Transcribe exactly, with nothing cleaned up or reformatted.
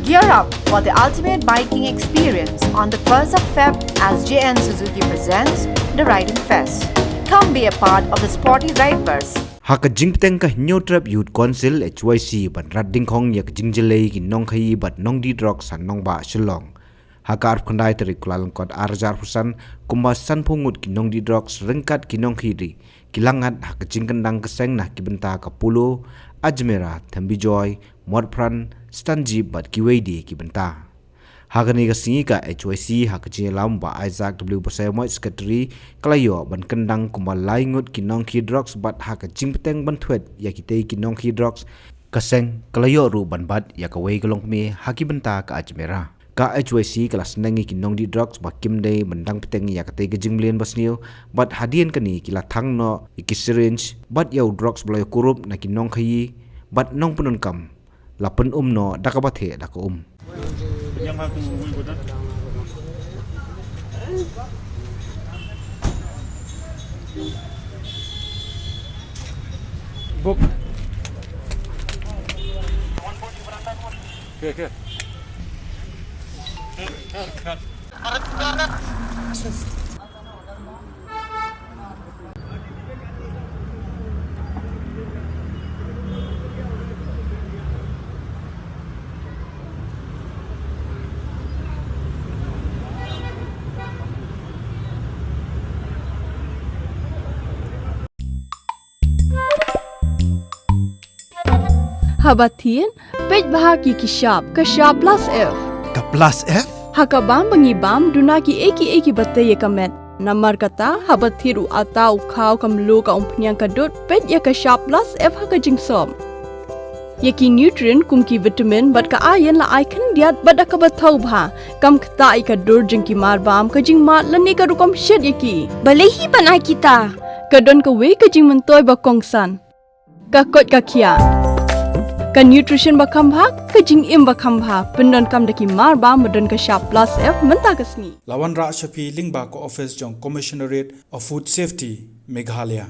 Gear up for the ultimate biking experience on the first of Feb as J N Suzuki presents the Riding Fest. Come be a part of the sporty riders. Ha ka jingpteng ka Hynñiewtrep Youth Council, H Y C, ban rat dyngkhong ïa ka jingjyllei ki nongkhaïi bad nongdih drugs ha nongbah Shillong. Ha ka arphew khyndai tarik Kyllalyngkot arhajar arphew san, kumba sanphew ngut ki nongdih drugs ryngkat ki nongkhaïi ki la ngat ha ka jingkyndang ka seng na ki bynta ka Polo, Ajmera, Thembijoy, Motphran, Stanjeep bad kiwei de ki bynta. Ha kane ka sngi ka H Y C ha ka jingïalam Bah Isaac W Basaiawmoit, Secretary, ka la ïoh ban kyndang kumba lai ngut ki nongkhaïi drugs bad ha ka jingpteng ban thwet ïa kitei ki nongkhaïi drugs, ka seng ka la ïoh ruh ban bat ïa kawei ka longkmie ha ki bynta ka Ajmera. Ka H Y C ka la sneng ïa ki nongdih drugs ba kim dei ban dang pteng ïa katei ka jingmlien basniew, bad hadien kane ki la thang noh ïa ki syringe bad ïa u drugs ba la ïoh kurup na ki nongkhaïi bad nongpyndonkam, la pyn-um noh da kaba theh da ka um. Book. Okay, okay. Haba thied, peit bha ki ki shap, ka shap plus F. Ka plus F? Ha ka bam ba ngi bam, duna ki ei ki ei kiba tei ïa ka met. Namar kata, haba thied u atta, u khaw, ka mluh, ka umphniang, ka dud, peit ïa ka shap plus F ha ka jingsop. Ïa ki nutrient kum ki vitamin bad ka iron la ai khyndiat bad da kaba thaw bha. Kam ktah ïa ka dur jong ki marbam, ka jingmad lane ka rukom shet ïa ki. Balei hi ban ai kita? Ka don kawei ka jingmyntoi ba kongsan. Ka koit ka khiah. Ka nutrition ba kham bha, ka jingim ba kham bha. Pyndonkam da ki marbam ba don ka shap plus F mynta ka sngi. La wanrah sha phi lyngba ka office jong Commissionerate of Food Safety, Meghalaya.